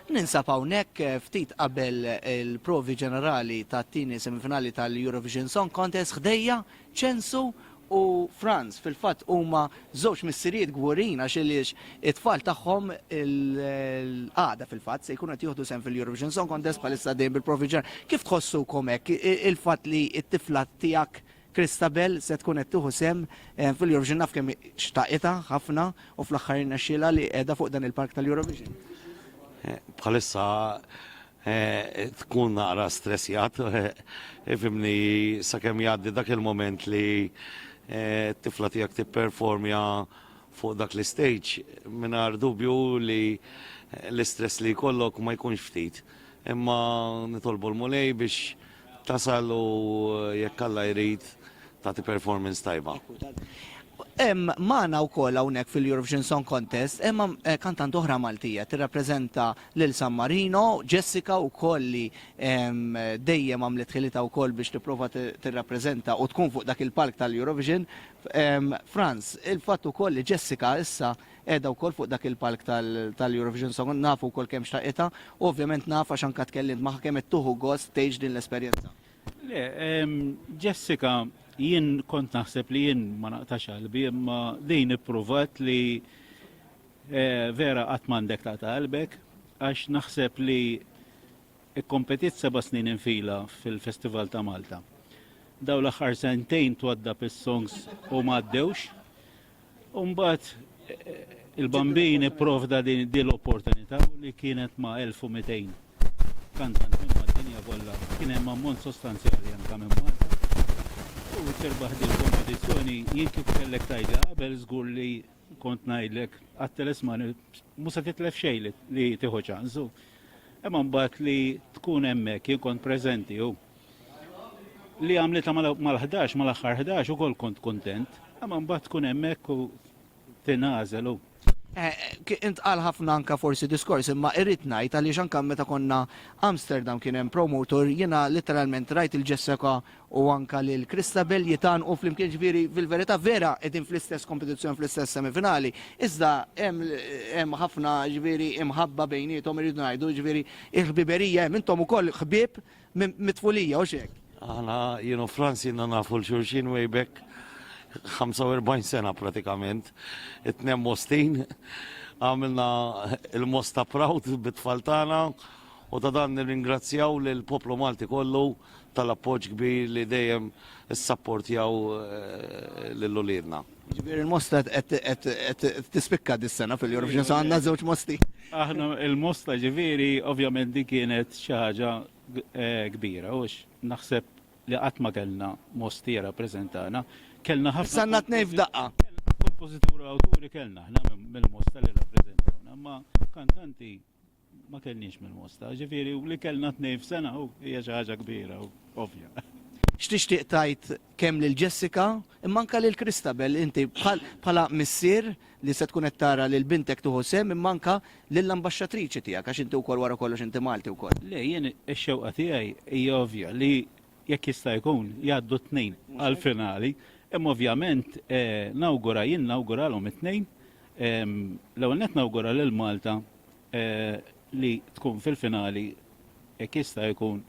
Ninsab hawnhekk ftit qabel il-provi ġenerali tat-tieni semifinali tal-Eurovision Song Contest ħdejja Ċensu u Franz. Fil-fatt huma żewġ missirijiet gburin għax għaliex it-tfal tagħhom l-għada fil-fatt se jkunu qed jieħdu sehem fil-Eurovision Song Contest bħalissa għaddejjin bil-provi ġenerali. Kif tħossukom hekk il-fatt li t-tifla tiegħek Christabel se tkun qed tieħu sehem fil-Eurovision naf kemm xtaqitha ħafna u fl-aħħar irnexxielha li qiegħda fuq dan il-park tal-Eurovision. Bħalissa tkun naqra stressjat, ifhimni sakemm jgħaddi dak il-moment li t-tifla tiegħek tipperformja fuq dak l-istage, mingħajr dubju li l-istress li jkollok ma jkunx ftit. Imma nitolbu l-Mulej biex tasal u jekk Alla jrid tagħti performance tajba. Hemm magħna wkoll hawnhekk fil-Eurovision Song Contest hemm kantant oħra Maltija tirrappreżenta lil San Marino, Jessica wkoll li dejjem għamlet ħilitha wkoll biex tipprova tirrappreżenta u tkun fuq dak il-palk tal-Eurovision. Frans, il-fatt ukoll li Jessica issa Qiegħda wkoll fuq dak il-palk tal-Eurovision Song, nafu wkoll kemm xtaqitha u ovvjament naf għax anke tkellimt magħha kemm qed tieħu gost tgħix din l-esperjenza. Le, Jessica, jien kont naħseb li jien ma naqtax qalbi imma din ippruvat li eh, vera qatt m'għandek taqta' qalbek għax naħseb li ikkompetiet seba' snin infila fil-Festival ta' Malta. Daw l-aħħar sentejn twaddab is-songs u ma għaddewx. U mbagħad il-Bambin ipprovda din l-opportunità li kienet ma' 1200 kantant minn mad-dinja kollha. Kien hemm ammont sostanzjali anke minn Malta. U tirbaħ din il-kompetizzjoni jien kieku kellek tgħidli qabel żgur li kont ngħidlek għat-telesmani mhux se titlef xejn li tieħu ċans. Imma mbagħad li tkun hemmhekk jien kont preżenti u Li għamlitha mal-11, mal-aħħar 11 ukoll kont kuntent. Imma mbagħad tkun hemmhekk u tingħażel u. Eh, intqal ħafna anka forsi diskors, imma irrid ngħid għaliex anka meta konna Amsterdam kien hemm promotor, jiena letteralment rajt il-Jessica u anka lil Christabel jitanqu flimkien ġifieri fil-verità vera qegħdin fl-istess kompetizzjoni fl-istess semifinali. Iżda hemm ħafna ġifieri imħabba bejniethom irridu ngħidu ġifieri il-ħbiberija hemm intom ukoll ħbieb Mit-tfulija, hux hekk? Aħna, jien u Frans ilna nafu 'l xulxin way back 45 sena pratikament. It-tnejn Mostin, għamilna il-Mosta proud bit-tfal tagħna u ta' dan nirringrazzjaw lill-poplu Malti kollu tal-appoġġ kbir li dejjem issapportjaw lil uliedna. Ġifieri l-Mosta qed tispikka dis-sena fil-Eurovision Song għandna żewġ Mosti. Aħna il-Mosta ġifieri ovvjament din kienet xi ħaġa eh, kbira u naħseb li qatt ma kellna Mosti jirrappreżentana. Kellna ħafna. Sanna tnej f'daqqa. Kompożitur u awturi kellna aħna mill-Mosta li rappreżentawna, ma kantanti Ma kellniex mill-Mosta, ġifieri u li kellna tnejn f'sena u hija xi ħaġa kbira u ovvja. X'tixtieq tgħid kemm lil Jessica imma anke lil Christabel inti bħala missier li se tkun qed tara lil bintek tieħu sehem imma anke lill-ambaxxatriċi tiegħek għax inti wkoll wara kollox inti Malti wkoll. Le, jien ix-xewqa tiegħi hija ovvja li jekk jista' jkun jgħaddu t-tnejn għall-finali, imma ovvjament nawgura jien nawguralhom it-tnejn. L-ewwel nett nawgura lil Malta li tkun fil-finali jekk jista' jkun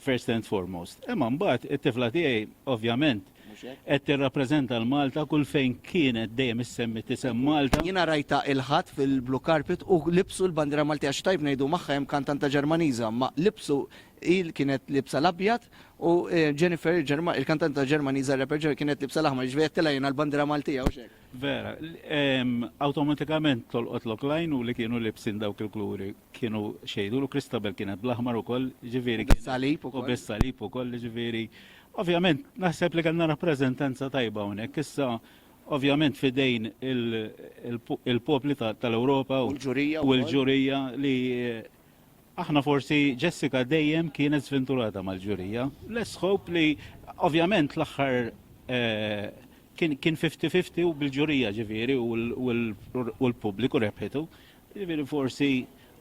first and foremost. Imma mbagħad it-tifla tiegħi ovvjament qed tirrappreżenta l-Malta kull fejn kienet dejjem issemmi tisem Malta. Jiena rajtha il-Ħadd fil-Blue Carpet u libsu l-bandiera Maltija għax tajb ngħidu magħha hemm kantanta Ġermaniża ma libsu hi kienet libsa l-abjad u Jennifer il-kantanta Ġermaniża rapper kienet libsa l-aħmar jiġifieri għedtilha jiena l-bandiera Maltija hux hekk. Vera, awtomatikament tolqotlok l-għajn u li kienu libsin dawk il-kluri kienu xejdu u Christabel kienet bl-aħmar ukoll, ġifieri. Bis-salib ukoll. U bis-salib ukoll, ġifieri. Ovvjament, naħseb li kellna rappreżentanza tajba hawnhekk. Issa, ovvjament fidejn il-popli tal-Ewropa u l-ġurija u l-ġurija li Aħna forsi Jessica dejjem kienet sventurata mal-ġurija. Let's hope li ovvjament l-aħħar eh, kien 50-50 u bil-ġurija ġifieri u l-pubbliku rebħitu. Ġifieri forsi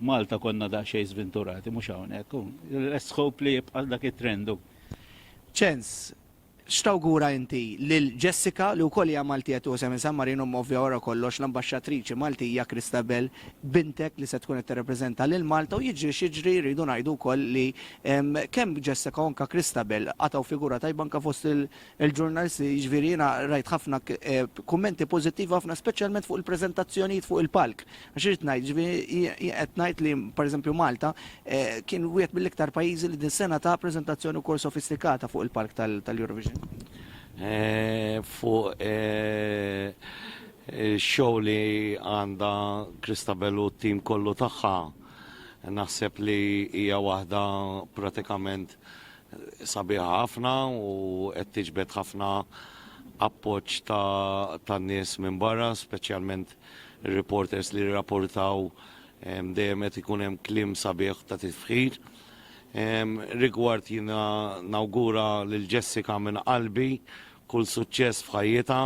Malta konna daqsxejn sventurati mhux hawnhekk. Let's hope li jibqa' dak it-trendu. Ċens, X'tawgura inti lil Jessica li wkoll hija Maltija tieħu sehem minn San Marino imma ovvja wara kollox l-ambaxxatriċi Maltija Christabel bintek li se tkun qed tirrappreżenta lil Malta u jiġri x'jiġri rridu ngħidu wkoll li kemm Jessica u anke Christabel qatgħu figura tajba anke fost il-ġurnalisti jiġifieri jiena rajt ħafna kummenti pożittivi ħafna speċjalment fuq il-preżentazzjonijiet fuq il-palk. Għax irrid ngħid, ġifieri qed ngħid li pereżempju Malta eh, kien wieħed mill-iktar pajjiżi li din sena ta' preżentazzjoni wkoll sofistikata fuq il-palk tal-Eurovision. Eh, fuq eh, show li għandha Christabel u t-tim kollu tagħha, naħseb li hija waħda pratikament sabiħa ħafna u qed tiġbed ħafna appoġġ tan-nies minn barra, speċjalment ir-reporters li rrapportaw dejjem qed ikun hemm kliem sabiħ ta' tifħir. Rigward jiena nawgura lil Jessica minn qalbi kull suċċess f'ħajjitha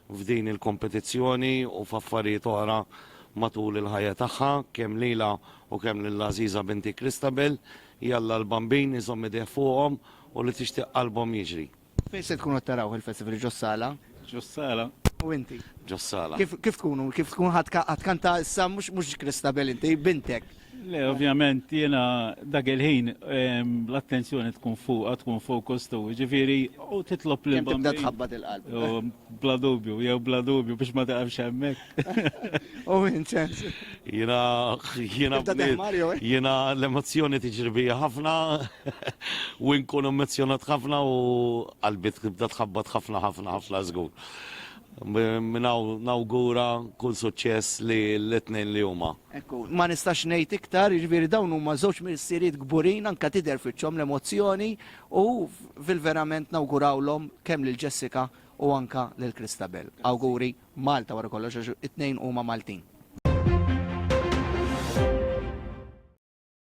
f'din il-kompetizzjoni u f'affarijiet oħra matul il-ħajja tagħha, kemm lilha u kemm lill-għażiża binti Christabel. Jalla l-Bambin iżomm idejh fuqhom u li tixtieq qalbhom jiġri. Fejn se tkunu qed tarawh il-festival ġos-sala? Ġos-sala. U inti? Ġos-sala. Kif kif tkunu? Kif tkun ħa tkanta issa mhux mhux Christabel inti, bintek? Le, ovvjament jiena dak il-ħin l-attenzjoni tkun fuqha, tkun focused u ġifieri u titlob lil Kemm tibda tħabbat il-qalb. Bla dubju, jew bla dubju biex ma taqafx hemmhekk. U Vincenz. Jiena jiena eh? jiena l-emozzjoni tiġri bija ħafna u nkun emozjonat ħafna u qalbi tibda tħabbat ħafna ħafna ħafna żgur. Minn hawn nawgura kull suċċess li l-itnejn li huma. Ekku, ma nistax ngħid iktar, jiġifieri dawn huma żewġ missirijiet kburin anke tidher f'wiċċhom l-emozzjoni u fil-verament nawgurawlhom kemm lil Jessica u anke lil Christabel. Awguri Malta wara kollox għax it-tnejn huma Maltin.